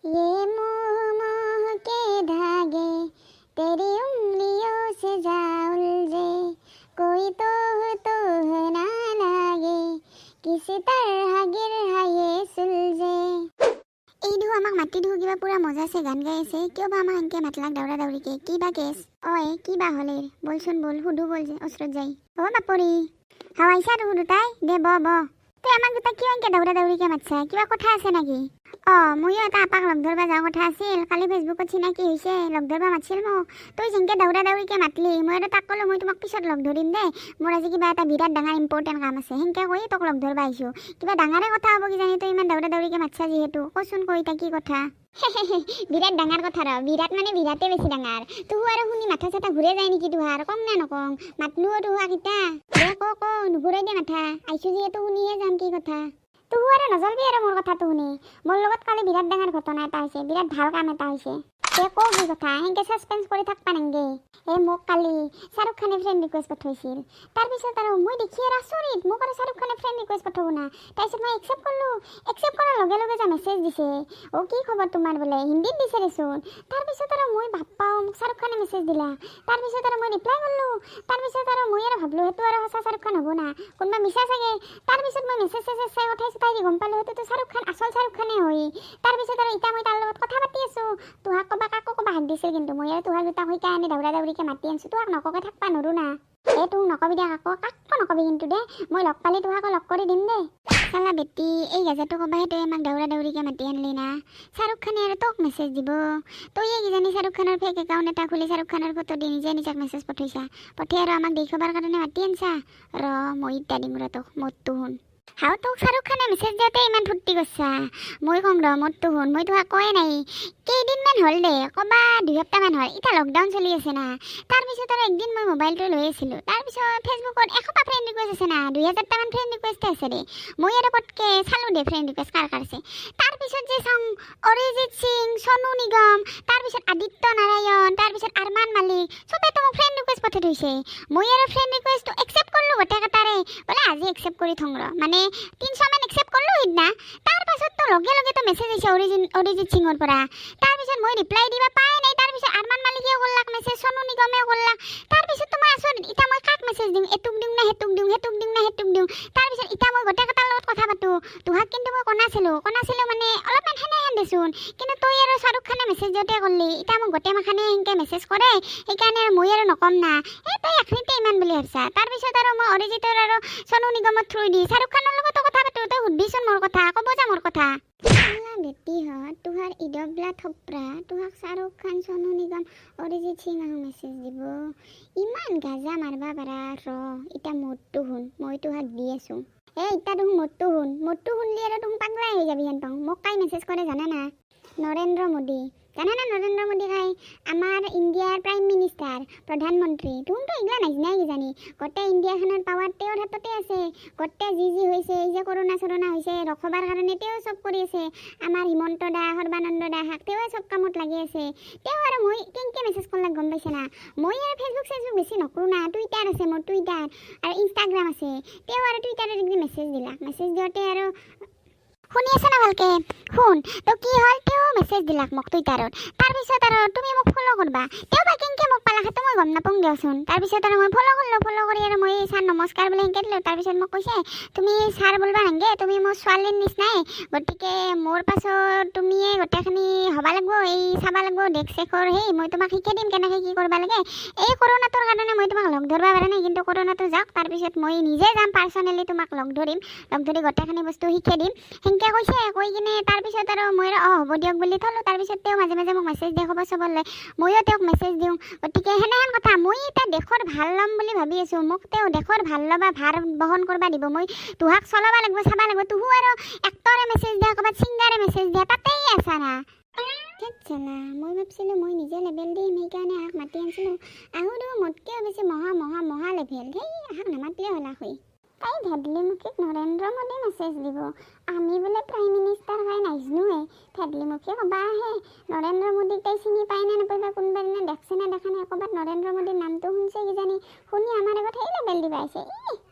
ये मोह मोह के धागे तेरी उंगलियों से जा उलझे, कोई तोह तोह ना लागे, किसी तरह गिरह ये सुलझे। এই দেখো, আমাক মাতি দেখো কিবা পুৰা মজাছে গান গাই আছে। কিয় বা আমাক এনকে মাতলাক দাউৰা দাউৰিকে? কি বা কেছ? ঐ, কি বা হ'লে? বলচোন বল, সুধো বল যে ওচৰত যাই। অ' বাপৰি, হাও আহিছা দেখো দুটাই। দে ব ব। তই আমাক দুটা কিয় এনকে দাউৰা দাউৰিকে মাতছা? কিবা কথা আছে নেকি? অঁ, ময়ো এটা আপাক লগ ধৰবা যোৱা কথা আছিল। কালি ফেচবুকত চিনাকি হৈছে, লগ ধৰবা মাতছিল মোক। তই যেনকে দাউৰা দাউৰিকে মাতলি, মই আৰু তাক ক'লো, মই তোমাক পিছত লগ ধৰিম দে, মোৰ আজি কিবা এটা বিৰাট ডাঙৰ ইম্পৰ্টেণ্ট কাম আছে। সেনকে কৈ তোক লগ ধৰবা আহিছোঁ। কিবা ডাঙৰে কথা হ'ব কিজানি, তই ইমান দাউৰা দাউৰিকে মাতছা যিহেতু। কচোন ক, এতিয়া কি কথা? বিৰাট ডাঙৰ কথা ৰ, বিৰাট মানে বিৰাটে বেছি ডাঙৰ। তোহো আৰু শুনি মাথা চাথা ঘূৰে যায় নেকি তোহাৰ? কম না নকং? মাতলোও তোহাক ইতা। দে ক ক, নুঘূৰাই দে মাথা। আহিছোঁ যিহেতু শুনিহে যাম কি কথা। তোহো আৰু নজ্বলবি আৰু মোৰ কথাটো শুনি। মোৰ লগত কালি বিৰাট ডাঙৰ ঘটনা এটা হৈছে, বিৰাট ভাল কাম এটা হৈছে। দে ক কি কথা, সেনকে ছাছপেঞ্চ কৰি থাকবা নাংগে। এই মোক কালি শ্বাহৰুখ খানে ফ্ৰেণ্ড ৰিকুৱেষ্ট পঠাইছিল। তাৰপিছত আৰু মই দেখি আৰু আচৰিত, মোক আৰু শ্বাহৰুখ খানে ফ্ৰেণ্ড ৰিকুৱেষ্ট পঠাব না। তাৰপিছত মই একচেপ্ট কৰিলোঁ। একচেপ্ট কৰাৰ লগে লগে যে মেছেজ দিছে, "অ' কি খবৰ তোমাৰ" বোলে, হিন্দীত দিছে দেচোন। তাৰপিছত আৰু মই ভাবপাওঁ মোক শ্বাহৰুখ খানে মেছেজ দিলা। তাৰপিছত আৰু মই ৰিপ্লাই কৰিলোঁ। তাৰপিছত আৰু মই আৰু ভাবলোঁ, সেইটো আৰু সঁচা শ্বাহৰুখ খান হ'ব না, কোনোবা মিছা চাগে। তাৰপিছত মই মেছেজ চেছেজ চাই উঠাইছোঁ, তাই গম পালোঁ সেইটোতো শ্বাহৰুখ খান, আচল শ্বাহৰুখ খানে হয়। তাৰপিছত আৰু এতিয়া মই তাৰ লগত কথা পাতি আছোঁ। তোহাক ক'বা, কাকো ক'বা হাক দিছিল, কিন্তু মই আৰু তোহাক দুটাক সেইকাৰণে দাউৰা দাউৰিকে মাতি আনিছোঁ। তোহাক নককে থাকবা নৰো না। এই তোক নকবি দে, কাকো কাকো নকবি কিন্তু দে। মই লগ পালি তোহাকো লগ কৰি দিম দে। চালা বেটি, এই গাজাটো ক'বাহে তই আমাক দাউৰা দাউৰিকে মাতি আনলি না? শ্বাহৰুখ খানে আৰু তোক মেছেজ দিব? তইয়ে কিজানি শ্বাহৰুখ খানৰ ফেক একাউণ্ট এটা খুলি শ্বাহৰুখ খানৰ ফটো দি নিজে নিজক মেছেজ পঠাইছা, পঠাই আৰু আমাক দেখুৱাবাৰ কাৰণে মাতি আনছা। ৰ, মই ইত্যা দিম ৰ তোক। মোৰটো শুন। হাও, তোক শ্বাহৰুখ খানে মেছেজ দিওঁতে ইমান ফূৰ্তি কৰছা। মই ক'ম ৰ, মোৰটো শুন। মই তোহাক কোৱাই নাই। কেইদিনমান হ'ল দে, ক'বা 2 সপ্তাহমান হ'ল। এতিয়া লকডাউন চলি আছে না। তাৰপিছত আৰু একদিন মই মোবাইলটো লৈ আছিলোঁ। তাৰপিছত ফেচবুকত এসোপা ফ্ৰেণ্ড ৰিকুৱেষ্ট আছে না, 2000টামান ফ্ৰেণ্ড ৰিকুৱেষ্ট আছে দে। মই আৰু পটকে চালোঁ দে ফ্ৰেণ্ড ৰিকুৱেষ্ট কাৰ কাৰ আছে। তাৰপিছত যে চাওঁ, অৰিজিত সিং, সোনু নিগম, তাৰপিছত আদিত্য নাৰায়ণ, তাৰপিছত আৰমান মালিক, চবেতো মোক ফ্ৰেণ্ড ৰিকুৱেষ্ট পঠাই থৈছে। মই আৰু ফ্ৰেণ্ড ৰিকুৱেষ্টটো একচেপ্ট কৰিলোঁ গোটেইকেইটাৰে। বোলে আজি একচেপ্ট কৰি থওঁ ৰ, মানে 300মান একচেপ্ট কৰিলোঁ সিদিনা। তাৰপাছততো লগে লগেতো মেছেজ আহিছে অৰিজিত সিঙৰ পৰা। তাৰপিছত মই ৰিপ্লাই দিবা পাই নাই, তাৰপিছত আৰমান মালিকেও কৰলাক মেছেজ, সোনু নিগমেও কৰলাক। তাৰপিছত মই আচৰিত, এতিয়া মই কাক মেছেজ দিওঁ? এইটোক দিওঁ না সেইটোক দিওঁ, সেইটোক দিওঁ না সেইটোক দিওঁ? তাৰপিছত এতিয়া মই গোটেইকেইটাৰ লগত কথা পাতোঁ। তোহাক কিন্তু মই কনাছিলোঁ, কনাছিলোঁ মানে অলপমান সেনেহেন দেচোন। কিন্তু তই আৰু শ্বাহৰুখ খানে মেছেজ দিওঁতে কৰলি। এতিয়া মোক গোটেই মাখানে সেনকে মেছেজ কৰে, সেইকাৰণে আৰু মই আৰু নকম না। এই তই এখিনিতে ইমান বুলি ভাবছা। তাৰপিছত আৰু মই অৰিজিতৰ আৰু সোনু নিগমৰ থ্ৰু দি শ্বাহৰুখ খানৰ লগতো কথা পাতোঁ। তই সুধবিচোন মোৰ কথা, ক'ব যা মোৰ কথা। বেটিহঁত, তোহাৰ ইদবলা থপৰা, তোহাক শ্বাহৰুখ খান, সোনু নিগম, অৰিজিত সিং আহো মেছেজ দিব। ইমান গাজা মাৰবা পাৰা। ৰ, এতিয়া মোৰটো শুন, মই তোহাক দি আছোঁ। এ এতিয়া দেখোন মোৰটো শুন। মোৰটো শুনলি আৰু তুমি পাগলাই হৈ যাবি হেন পাওঁ। মোক কাই মেছেজ কৰে জানা না? নৰেন্দ্ৰ মোদী। জানা না নৰেন্দ্ৰ মোদী কাই? আমাৰ ইণ্ডিয়াৰ প্ৰাইম মিনিষ্টাৰ, প্ৰধানমন্ত্ৰী। তুমতো এইগিলা নাজানাই কিজানি। গোটেই ইণ্ডিয়াখনৰ পাৱাৰ তেওঁৰ হাততে আছে। গোটেই যি যি হৈছে, এই যে কৰোণা চৰোণা হৈছে, ৰখবাৰ কাৰণে তেওঁ চব কৰি আছে। আমাৰ হিমন্ত দা, সৰ্বানন্দ দা হাক তেওঁৱে চব কামত লাগি আছে। তেওঁ আৰু মই কেনেকৈ মেছেজ কৰলাক গম পাইছে না? মই আৰু ফেচবুক চেচবুক বেছি নকৰোঁ না। টুইটাৰ আছে মোৰ, টুইটাৰ আৰু ইনষ্টাগ্ৰাম আছে। তেওঁ আৰু টুইটাৰত একদিন মেছেজ দিলাক। মেছেজ দিওঁতে আৰু শুনি আছে না? ভালকে শুন তো, কি হ'ল, তেওঁ মেছেজ দিলাক মোক টুইটাৰত। তাৰপিছত আৰু তুমি মোক ফ'ল' কৰবা। তেওঁ বা কেনেকৈ মোক পালা সেইটো মই গম নাপাওঁ দিয়কচোন। তাৰপিছত আৰু মই ফ'ল' কৰিলোঁ। ফ'ল' কৰি আৰু মই "ছাৰ নমস্কাৰ" বুলি সেনেকৈ দিলোঁ। তাৰপিছত মোক কৈছে, "তুমি ছাৰ বুলবা নাংগে, তুমি মোৰ ছোৱালীৰ নিচিনাই। গতিকে মোৰ পাছত তুমিয়ে গোটেইখিনি হ'ব লাগিব, এই চাব লাগিব দেখ চেখৰ। সেই মই তোমাক শিকাই দিম কেনেকৈ কি কৰিব লাগে। এই কৰোণাটোৰ কাৰণে মই তোমাক লগ ধৰিব পৰা নাই, কিন্তু কৰোণাটো যাওক, তাৰপিছত মই নিজে যাম, পাৰ্চনেলি তোমাক লগ ধৰিম, লগ ধৰি গোটেইখিনি বস্তু শিকাই দিম", সেনেকৈ কৈছে। কৈ কিনে তাৰপিছত আৰু মই আৰু "অঁ, হ'ব দিয়ক" বুলি থ'লোঁ। তাৰপিছত তেওঁ মাজে মাজে মোক মেছেজ দিয়ে খবৰ চবৰ লয়, ময়ো তেওঁক মেছেজ দিওঁ। গতিকে সেনেহেন কথা। মই এতিয়া দেশৰ ভাল ল'ম বুলি ভাবি আছোঁ। মোক তেওঁ দেশৰ ভাল ল'বা ভাৰ বহন কৰিব দিব, মই তোহাক চলাব লাগিব, চাব লাগিব। তুহো আৰু এক্টৰে মেছেজ দিয়া, ক'ৰবাত ছিংগাৰে মেছেজ দিয়া, তাতেই আছা না। চালা, মই ভাবছিলোঁ মই নিজে লেভেল দিম, সেইকাৰণে আহাক মাতি আনিছিলোঁ। আহোঁ দেখোন মোতকৈও বেছি মহা মহা মহা লেভেল। সেই আহাক নামাতিলে হ'ল আহৈ। তাই ভেদলিমুখীক নৰেন্দ্ৰ মোদী মেছেজ দিব, আমি বোলে প্ৰাইম মিনিষ্টাৰ হয় নাজনোৱে। ভেদলিমুখী ক'বা আহে, নৰেন্দ্ৰ মোদীক তাই চিনি পায় নে নাপায় বা কোনোবা দিনা দেখছে নে দেখা নাই। ক'ৰবাত নৰেন্দ্ৰ মোদীৰ নামটো শুনছে কিজানি, শুনি আমাৰ আগত সেই লেভেল দিব আহিছে। ই।